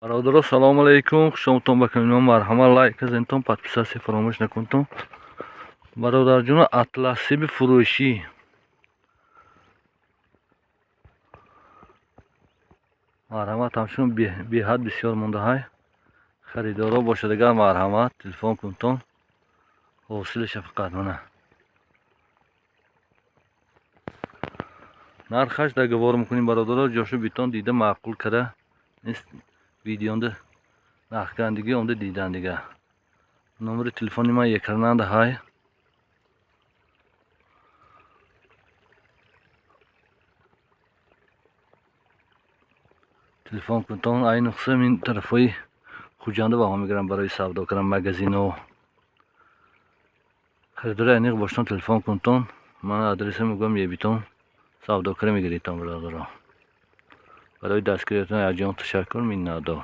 Бародаро, салому алейкум, хушомадтон ба канали ман. Марҳамат, лайк зентон, подписаться фаромӯш накунтон. Бародарҷоно, Атласиби фурӯшӣ. Марҳамат, ҳамчунин беҳад бисёр мондаҳай. Харидоро бошад агар, марҳамат, телефон кунтон. Ҳосили шафқат мана. Нархаш договор мекунем, бародаро, ҷошу битон дида маъқул кара видеонда нархгандигӣ омда дидан дига. Номери телефони ман екрананда ҳай. Телефон кунтон. Айни хусус мин тарафҳои Хуҷанда баҳо мегирам барои савдо кардан магазино. Харидори аниқ боштон, телефон кунтон. Ман адреса мегӯям, ебитон савдо кара мегиритон, бародаро. Барои дастгириятон якҷон ташаккур, миннатдор.